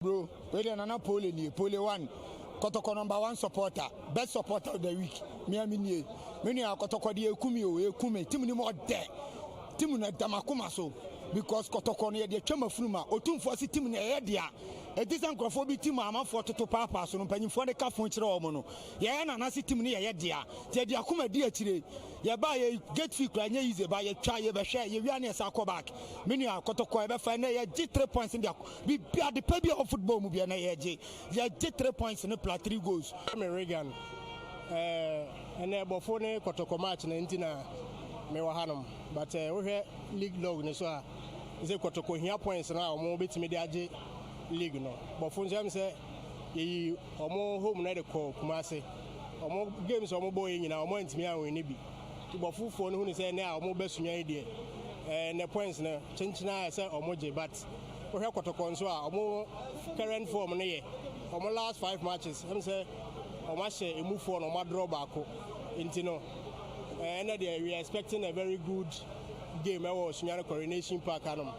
Bro, wei deɛ Nana Pole nie, Pole one, Kɔtɔkɔ number one supporter, best supporter of the week, me a me nie. Me nua Kɔtɔkɔ deɛ eku me o, eku me, team no mu ɔdɛ, team no ɛda m'akoma so, because Kɔtɔkɔ no yɛde atwa m'afunu ma, Otumfoɔ se team no ɛyɛ dea, ɛnti sɛ nkurɔfoɔ bi team a amanfoɔ toto paapaa so no, mpanyinfoɔ de ka fon kyerɛ wɔn no, yɛyɛ Nana se team no yɛyɛ dea, nti yɛde akoma di akyire. Yɛbaa yɛ gate fee koraa ɛnyɛ easy ba yɛtwa yɛbɛhwɛ yɛwia ne yɛsan kɔ back me nua kɔtɔkɔ yɛbɛfa ɛnɛ yɛgye 3 points ne de akɔ biribi ade pa bi a ɛwɔ football mu bi ɛnɛ yɛgye yɛgye 3 points ne plus three goals. Me Regan, ɛnɛ bɔfo ne Kɔtɔkɔ match na nti na mewɔ hanom, but wohwɛ league log ne so a, sɛ Kɔtɔkɔ hia points no a ɔmo bɛtumi de agye league no. Bɔfo nso ɛm sɛ yɛyi ɔmo home no de kɔ Kumase, ɔmo games a ɔmo bɔ yɛ nyinaa ɔmo antumi anwin ne bi, nti bɔfofoɔ no hunu sɛ ɛnɛ a ɔmo bɛsua yi deɛ, ɛnɛ points no kyenkyena a sɛ ɔmo gye. But wohwɛ Kɔtɔkɔ nso a, ɔmo current form no yɛ ɔmo last five matches ɛm sɛ ɔmo ahyɛ emufoɔ na ɔmo adraw baako, nti no ɛnɛ deɛ we are expecting a very good game ɛwɔ Sunyani Coronation Park hanom.